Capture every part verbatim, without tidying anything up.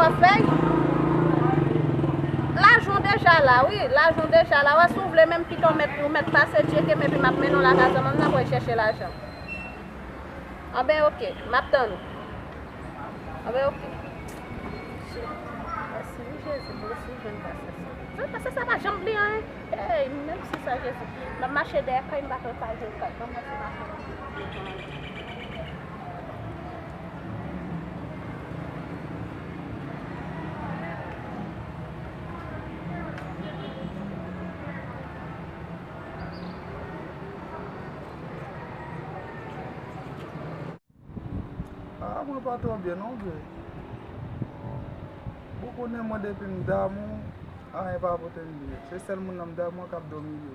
Fèy, lajan w deja la, wi, lajan w deja la. Wè, si w vle menm kite w mèt, ou mèt pase tcheke m, epi m ap mennen w lakay zanmi m nan pou w al chèche lajan. Anben, oke, m ap tann ou. Anben, oke. Mèsi, wi, Jezi, pou si w jwenn pase sa. Sa, pase sa pa janm bliye anyen. Ey, mèsi sa, Jezi. M ap mache dèyè kay, m pa konn pa jwenn kay. Ban mwen se mache. Ah, mwen pa twò byen non, vre. Ou konnen mwen depi m damou, anyen pa pote m byen. Se sèl moun nan m damou an k ap domine.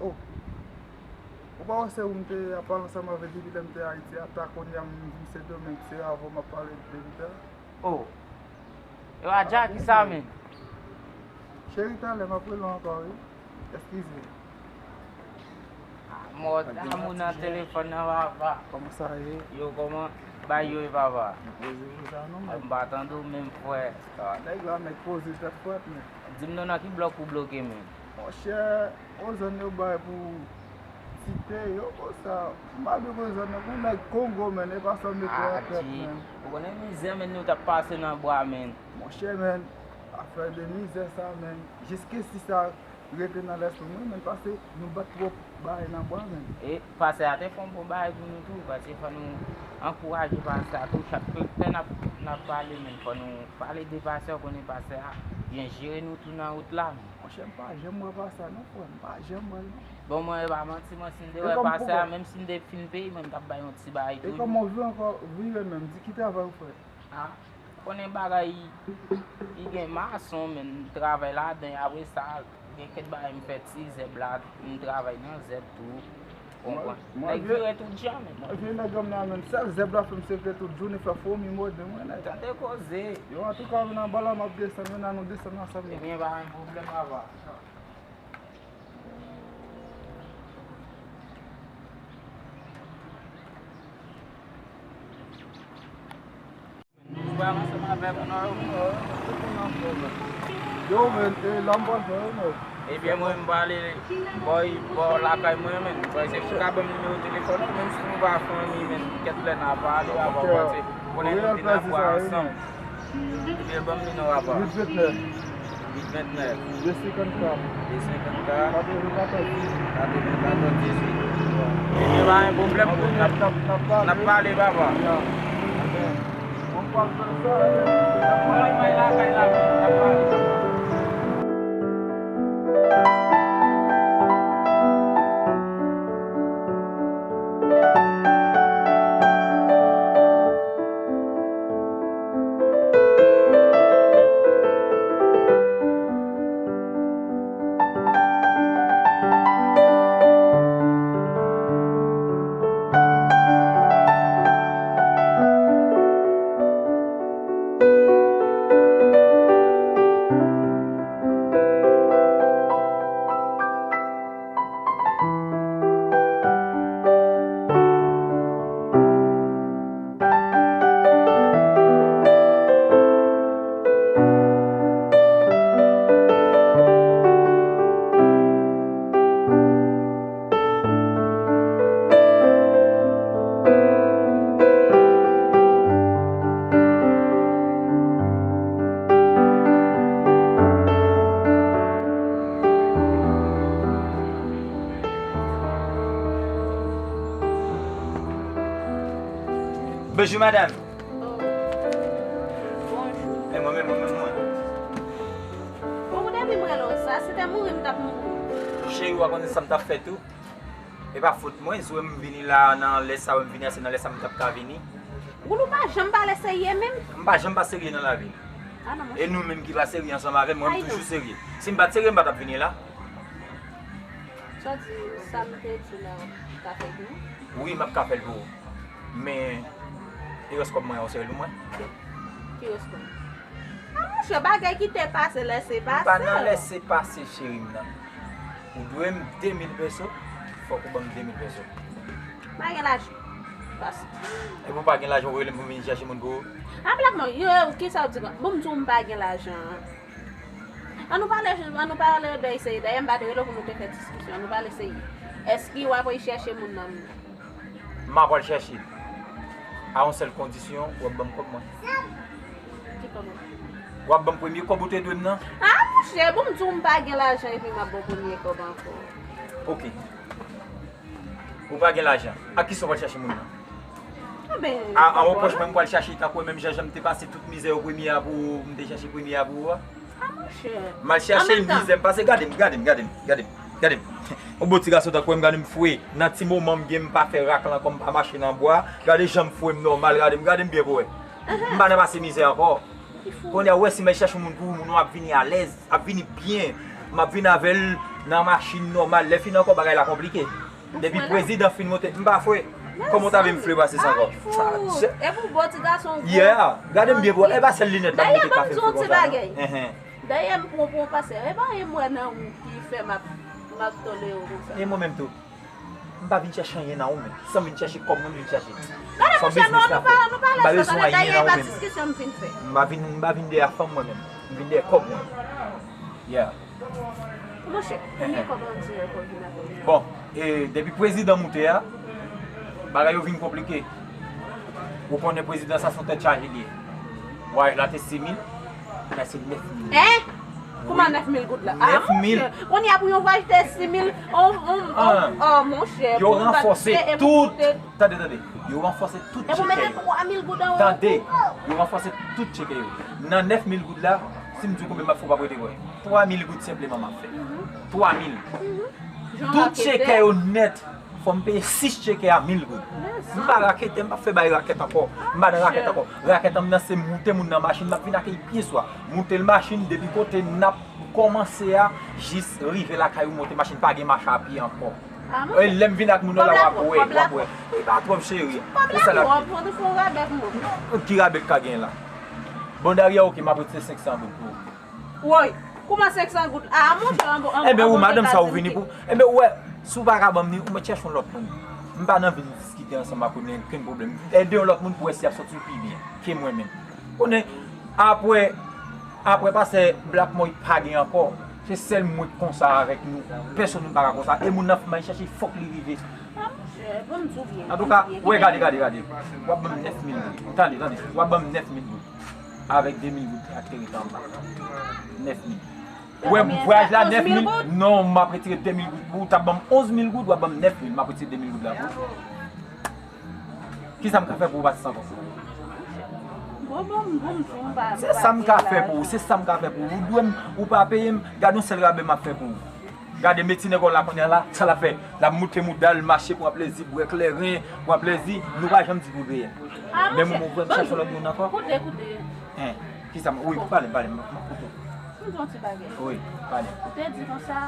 Oh. Ou pa wè se ou m te ap pale ansanm avè depi lè m te Ayiti a, ta kounye a m vin Sendomeng, se avè w m ap pale depi tan. Oh. Yo a Dja, kisa menm? Cheri, talè m ap rele w ankò, wi. Eskize. Ah, mò damou nan telefòn nan, papa. Kòman sa ye? Yo, kòman bagay yo ye, papa? Poze pou sa non, men. M pa tande w menm, frè. Ah, nèg la, nèg poze tèt frèt, men. Di m non, nan ki blòk ou bloke, menm? Monchè, o zòn yo bay pou Site yo konsa, m pa byen konn zòn nan, pou nèg Kongo, men, e pa sa m mete nan tèt, men. Ou konnen mizè, men, nou t ap pase nan bwa, men. Monchè, men, afè de mizè sa, men, jiskisi sa rete nan lèspri mwen, men, paske nou bat twòp bagay nan bwa, men. E pastè a te fè yon bon bagay pou nou tou, paske fò nou ankouraje pastè a tou, chak lè n ap, n ap pale, men, fò nou pale de pastè a, ou konnen pastè a byen jere nou tou nan wout la, men. Monchè, m pa janm wè pastè a non, frè, m pa janm wè l non. Bon, mwen, e pa manti, mwen, si m te wè pastè a, menm si m te fin peyi, mwen, m t ap bay yon ti bagay tou. E kòman w vle ankò vire menm? Di ki travay ou fè? Ah, konnen bagay, li gen mason, men, m travay ladan, apre sa, gen kèk bagay m fè ti zèb la, m travay nan zèb tou. Konprann. Nèg vire tout jan, men. Mwen vye nèg an nan, men, sèl zèb la fè m sekre tout jounen, fè fomi mòde mwen, nèg. Tande koze. Yo, antouka, vin anba la, m ap desann, men, ann nou desann ansanm. Ebyen, pa gen pwoblèm, papa. Ou pral ansanm avè moun nan yo? Yo, men, e la m pral fè yo, men. Ebyen, mwen, m prale bò, bò lakay mwen, men. Mwen, se pou ka ban m nimewo telefòn ou, menm si nou pa fanmi, men, kèk lè n a pale, a pa w panse. Konnen nou te nan bwa ansanm. Ebyen, ban m nimewo a, papa. Uit vennèf. Uit vennèf. De senkannkat. De senkannkat. Katrevenkatòz dizuit. Katrevenkatòz dizuit. Ebyen, pa gen pwoblèm, n ap, n ap pale, papa. Ya. Mwen pral fè sa, n ap pale. Mwen lakay la, n ap pale, papa. Bonjou, madanm. Oh. Bonjou. E mwen menm, mwen menm, mwen. Bon, ou depi m rele w sa, si te mouri, m t ap mouri. Cheri, w a konnen sa m t ap fè tou. E pa fòt mwen, si w wè m vini la nan lè sa, w wè m vini a, se nan lè sa m t ap ka vini. Woul, ou pa janm pale serye menm. M pa janm pa serye nan lavi. Ah non, monchè. E nou menm ki pa serye ansanm avè m, mwen, m toujou serye. Si m pa t serye, m pa t ap vini la. Sa w di, sa m te di la, w ka fè l pou mwen? Wi, m ap ka fè l pou ou. Men, e rès kòb mwen an, ou serye l pou mwen? Ki rès kòb? Ah, monchè, bagay ki te pase, lèse pase. M pa nan lèse pase, cheri m nan. Ou dwe m de mil peso, fòk ou ban m de mil peso. M pa gen lajan. Epi w pa gen lajan, w rele m pou m vin chèche moun pou ou? A, Black Man, yo, kisa w di? Bon, m di w m pa gen lajan. An nou pale, an nou pale bèy serye. Dayè, m pa te rele w pou nou te fè diskisyon. An nou pale serye. Èske w ap al chèche moun nan? M ap al chèche l. A yon sèl kondisyon, w ap ban m kòb mwen. Ki kòb ou? W ap ban m premye kòb ou te dwe m nan. A, monchè, bon, m di w m pa gen lajan epi m ap ba w premye kòb ankò. Oke. Ou pa gen lajan. Ak kisa w pral chache moun nan? Enben, a, an wòch mwen, m pral chache tankou menm jan, jan m te pase tout mizè yo premye a pou ou, m te chache premye a pou ou a. A, monchè. M al chache mizè m pase, gade m, gade m, gade m, gade m, gade m. Yon bon ti gason tankou mwen, gade m fre. Nan ti moman m gen, m pa fè rak la ankò, m pa mache nan bwa. Gade jan m fre m nòmal, gade m, gade m byen pou wè. M pa nan pase mizè ankò. Kounye a, ou wè, si m al chache yon moun pou ou, moun nan ap vini alèz, ap vini byen. M ap vin avè l nan machin nòmal. Lè fini ankò, bagay la konplike. Depi prezidan fin monte, m pa fre. Kòman w ta vle m fre pase sa ankò? Ay, fou. Epi w bon ti gason, w gwo. Yeah, gade m byen pou wè. E pa sèl linèt la m mete k ap fè m fre konsa non. Dayè, m pran pou w pase. E pa anyen m wè nan ou ki fè m ap, m ap tolere w konsa. E mwen menm tou. M pa vin chache anyen nan ou menm. San m vin chache kòb mwen, m vin chache. Gade, monchè, nou, nou pa, nou pa bezwen anyen nan ou menm. M pa vin, m pa vin dèyè fanm mwen menm. M vin dèyè kòb mwen. Yeah. Monchè, premye kòb an dirèk ou vin avè l. Bon, e depi prezidan moute a, bagay yo vin konplike. Ou konnen prezidan sa se yon tèt chaje li ye. Vwayaj la te sis mil, la se nèf mil. Hein? Kouman nèf mil goud la? Ah, nèf mil. Monchè, kounye a pou yon vwayaj te sis mil, on, on, on, oh, monchè, yo ranfòse tout. Tande, tande. Yo ranfòse tout tcheke yo. Tande, yo ranfòse tout tcheke yo. Nan nèf mil goud la, si m di w konbyen m ap fè, w p ap rete kwè. Twa mil goud senpleman m ap fè. Twa mil. Tout tcheke yo nèt, fò m peye sis tcheke a mil goud. M pa raketè, m p ap fè bay rakèt ankò. M pa nan rakèt ankò. Rakèt an m nan se moute moun nan machin, m ap vin ak li byen swa. Moute l machin, depi kote n ap kòmanse a, jis rive lakay ou, monte machin, pa gen mache a pye ankò. E lè m vin ak moun nan la, w ap wè, w ap wè. E pa twòp, cheri. E sa l ap. Ki rabè k ka gen la? Bon, dayè, oke, m ap retire senk san goud pou ou. Woy, kouman senk san goud? Ah, monchè, anbo, anbo. Enben, ou, madanm sa, ou vini pou, enben, ou wè, si w pa ka ban m li, ou mèt chèche yon lòt moun. M pa nan vin diskite ansanm ak ou, nan okenn pwoblèm. Ede yon lòt moun pou wè si y ap sòti pi byen ke mwen menm. Konnen, apre, apre pastè Black Moy pa gen ankò. Se sèl mwen k konsa avèk nou. Pèsonn moun pa ka konsa. E moun nan fè m al chache, fòk li rive. Ah, monchè, bon, m di w byen. Antouka, wè, gade, gade, gade. W ap ban m nèf mil goud. Tande, tande. W ap ban m nèf mil goud. Avèk de mil goud ki ap te ret anba. Nèf mil. Wè, vwayaj la, nèf mil. Non, m ap retire de mil goud pou ou. W t ap ban m onz mil goud, w ap ban m nèf mil. M ap retire de mil goud la pou ou. Kisa m ka fè pou ou pase san goud? Bon, bon, bon, bon, m pa, se sa m ka fè pou ou, se sa m ka fè pou ou. Ou dwe m, ou pa peye m, gade yon sèl rabè m ap fè pou ou. Gade, meti nèg la kounye a la, sa l ap fè. L ap moute mouda l, mache, pran plezi, bwè kleren, pran plezi, nou pa janm di pou peye. Men m, ou pral chache lòt moun ankò. Koute, koute. Hein, kisa m, wi, pale, pale, m, m ap koute w. M di yon ti bagay. Wi, pale. Ou te di konsa,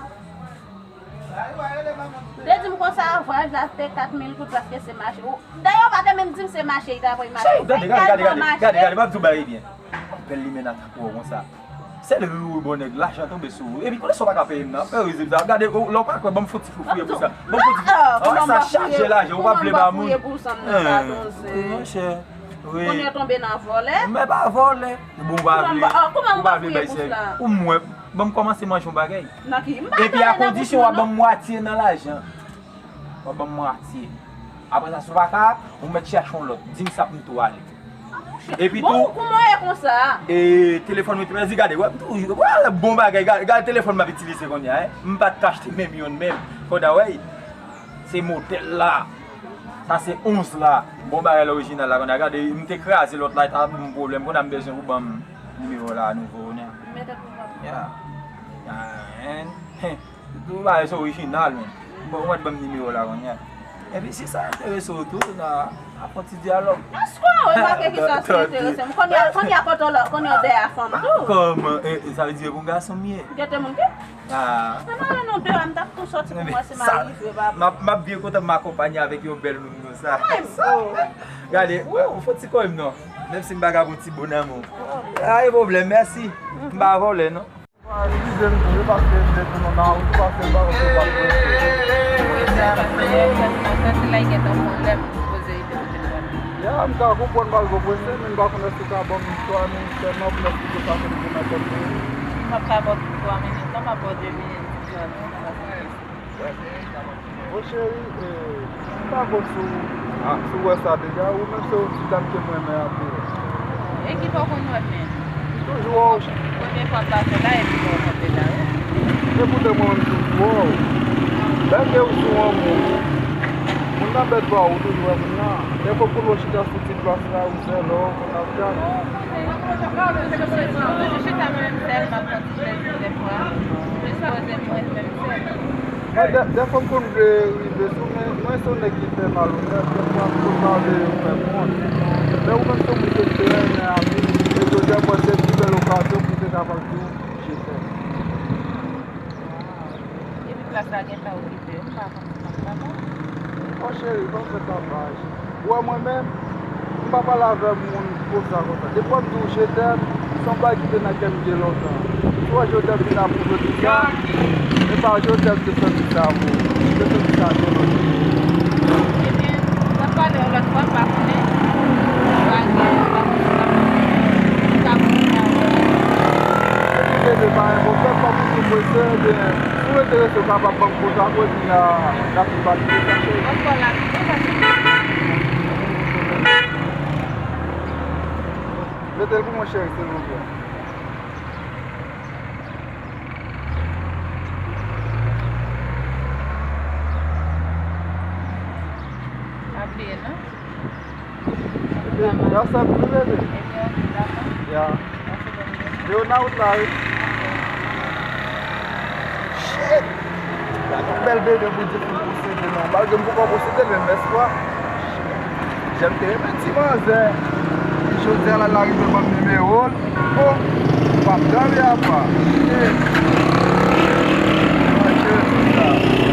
Te di m konsa, vwayaj la te kat mil goud paske se mache. Ou, dayè, ou pa te menm di m se mache, li ta voye mache. Gade, gade, gade, gade, gade, m ap di w bagay byen. Bèl limena tankou w konsa. Sèl ri ou bon nèg, lajan tonbe sou ou. Epi kote sa w pa ka peye m nan? Fè rizib sa. Gade, ou, lè w pa kwè, ban m fon ti fou fouye pou sa. Ban m fon ti fou. Ah, sa chaje lajan, ou pa vle ba moun. Monchè. Wi. Kounye a tonbe nan vòlè. Men pa vòlè. Bon, ou pa vle. Ou pa vle bay sèvi. Ou mwen. Ban m kòmanse manje yon bagay. Nan ki? M pa tande nan bouch mwen non. Epi a kondisyon w ap ban m mwatye nan lajan. W ap ban m mwatye. Apre sa, si w pa ka, ou mèt chache yon lòt. Di m sa pou m tou ale. Epi tou, bon, kouman w ye konsa? E, telefòn mwen te pèdi, gade, wè, m tou, wè, bon bagay, gade, gade telefòn m ap itilize kounye a, hein. M pa t ka achte menm yonn menm. Kounye a, wè, se modèl la. Sa se onz la. Bon bagay la orijinal la, kounye a, gade, m te kraze lòt la, e ta ban m pwoblèm. Kounye a, m bezwen pou ban m nimewo la a nouvo, kounye a. Mete pou mwen. Ya. Ya, hein. Tout bagay se orijinal, men. Bon, ou mèt ban m nimewo la kounye a. Epi si sa enterese w tou, nan ap fè yon ti dyalòg. Èske w remake kisa ki enterese m? Kounye a, kounye a kote w la, kounye a w dèyè fanm tou. Kòman? E, e, sa vle di e pou gason m ye? Gete moun ki? Ah. Nan mare nou de a, m t ap tou sòti pou mwen se mari vre, bab. M ap, m ap byen kontan m akonpanye avèk yon bèl moun konsa. Gade, ou fè ti kòy m non. Menm si m pa ka pran ti bon nan men w. Pa gen pwoblèm, mèsi. M pa vòlè non. Li di m tou wi, paske m te di nou nan wout, paske m pa konn si w ap prese. Wi, sa, sa, se la gentan fon lè m poze ide kote l. A, m ka konprann malgre w prese, men m pa konn èske w ka ban m twa minit sèlman pou m eksplike w sa k rive nan tèt mwen. M p ap ka ba w twa minit non, m ap ba w de minit, twa minit, sa se Bon, cheri, eh, m pa konn si w, ah, si w wè sa deja, ou menm se yon ti dam ke m renmen anpil. E ki bò w konn wè m menm? M toujou wè w. Premye fwa m pase la, epi wè w kanpe la, wi. Ekoute, mwen menm toujou wè w. Lè ke w sou yon moun, moun nan bèt ba w, ou toujou wè moun nan. Lè ke w konn w chita sou ti plas la, ou sèl, ou konn ap gade. Toujou chita mwen menm sèl, m ap pran ti plezi dèfwa. Jis poze m, mwen menm sèl. Mwen, dè, dèfwa m konn vle rive sou, men mwen se yon nèg ki fè malonèt, dèfwa m konn pa vle fè m wont. Men ou menm se yon moun ke m te renmen anpil, e jodi a m wè se pi bèl okazyon pou m te kapab di w je t'aime. Epi plas la gentan okipe, m pa konn si m ap kapab. Bon, cheri, pa fè tapaj. Ou wè mwen menm, m pa pale avè moun konsa, konsa. Depi w ap di w je t'aime, se yon bagay ki te nan kè m byen lontan. Si w wè je t'aime vin apre jodi sa, e pa je t'aime te santi sa vre. Te santi sa byen lontan. Ebyen, n ap pale yon lòt fwa, m pa konnen. M pa gen, m pa konn si m ap kapab. Epi, bebe, pa gen pwoblèm, pa pou sou prese, ebyen, si w enterese, w kapab ban m kontak ou, epi n a, n a fin valide sa, cheri. Ankò la, Mete l pou mwen, cheri, silvouplè. Pa bliye, non? Epi, ya sa pou bebe. Epi, ok, dakò. Ya. Mèsi bondye. Yo nan wout la, wi. Shit! Gade yon bèl bebe Bondye fè m posede, non. Malgre m poko posede, men m espwa. Jan m te renmen ti manzè. Jodi a la, l arive ban m nimewo l. Bon, m p ap gade apa. Shit! Manje tout sa.